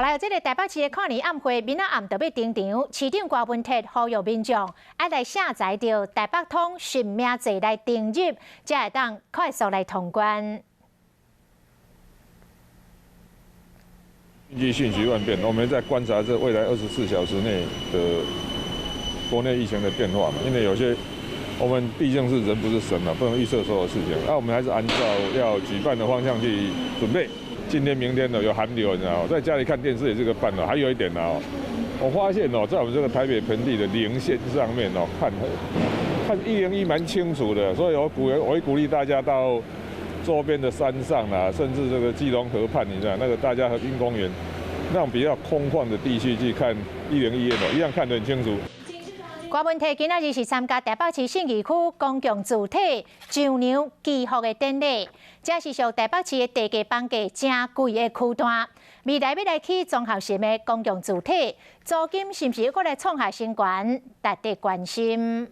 來，這个台北市的跨年暗會，明仔暗就欲登場。市長柯文哲呼籲民眾愛來下載著台北通實名制來登入，才會當快速來通關。經濟瞬息萬變，我們在觀察這未來24小時內的國內疫情的變化嘛。因為有些我們畢竟是人不是神嘛，不能預測所有事情。那我們還是按照要舉辦的方向去準備。今天、明天呢有寒流，你知道，在家裡看電視也是個辦法。還有一點呢，我發現哦，在我們這個台北盆地的零線上面哦，看看101蠻清楚的，所以我會鼓勵大家到周邊的山上啊，甚至這個基隆河畔，你知道那個大家河濱公園那種比較空曠的地區去看一零一哦，一樣看得很清楚。柯文哲今仔日是參加台北市信義區公共住宅丈量祈福的典禮，這是屬台北市的地價房價誠貴的區段。未來欲來起綜合性的公共住宅，租金是毋是閣來創下新懸，值得關心。